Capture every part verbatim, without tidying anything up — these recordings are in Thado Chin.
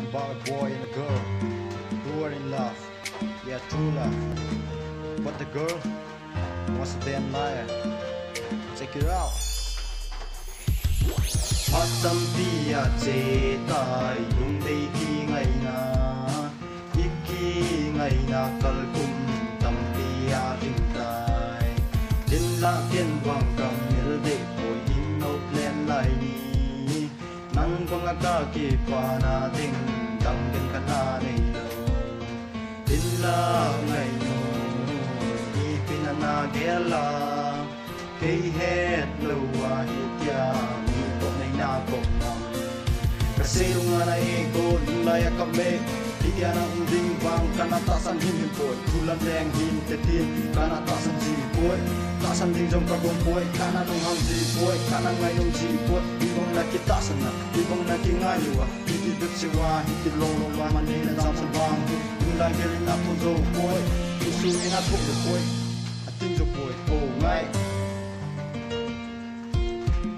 About a boy and a girl who are in love. Yeah, true love. But the girl was a damn liar. Check it out. Phat tampi a che tai, lungdei kingaina, ikingaina kalkum tampi a ding tai. Hinlah ken vang ka mil deh poi, in nop len lai ni. Nang banga ka kipana ding, dang ding kana nei lou. Hinlah ngai nu, ipi na na gel a, kei het lou a hitia, mi kop nei na kop mang. Ka sei lou nga na e ko, lung lai a ka me, hitia na um ding vang, kana tahsan him him poi, thu lam leng hin te tin, kana tahsan ji poi, tahsan ding jong ka gom poi, kana nung ham ji poi, kana ngai nung ji poi, ibang na kitahsan na, ibang na kingai lou a, hiti dut siwa, hiti long long wa, man nei na jam san vang, lung lai gel in a thon jo poi, isu in a thon jo poi, a ting jo poi, oh ngai.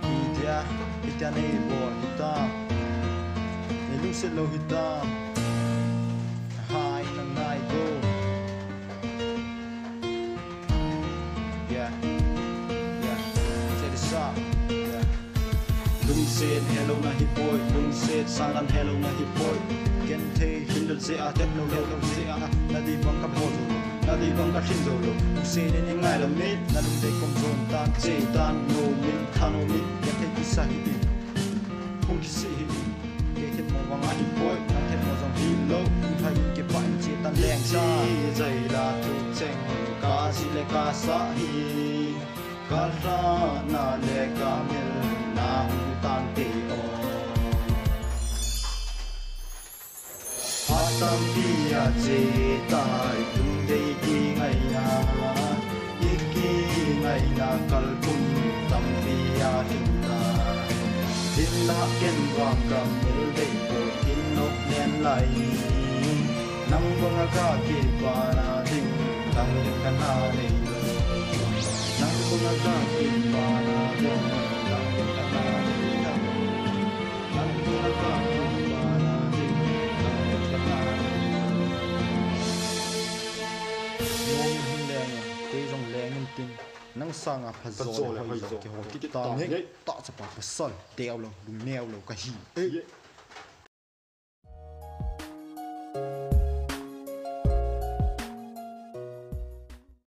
Hitia, hitia nei bol hita. Nei lungset lou hita. Hai na ngai go. Yeah. Yeah. Check this out. Yeah. Lungset helou na hi poi, lungset sanglam helou na hi poi. Ken thei hin dot se a, tep lou lou lou se a. Na di bang ka bol lou. Na di bang ka thin jou lou, u se ne ni ngai la mit, na lungdei kom jon tan, che tan, no min, tha no min, ya thei kisa hi in, hung kisi hi in, kei thet mo vang a hi poi, na thet mo jong hi lou, u thai in ke pa in che tan leng sa. Chi jai la tu cheng, ka chi le ka sa hi, ka hla na le ka mil na hung tan te o. Phat tampi a che tai, lungdei kingaina, ikingaina kalkum tampi a ding tai. Hinlah ken vang ka mil dei poi, in nop len lai ni. Nang banga ka kipana ding, dang ding kana nei lou. Nang banga ka kipana ding, dang ding kana nei lou. Kei jong leng in tin, nang sanga phajo le hoijo kihou kit tang e. Tahchapa pasal, deu lou, lungneo lou kahi.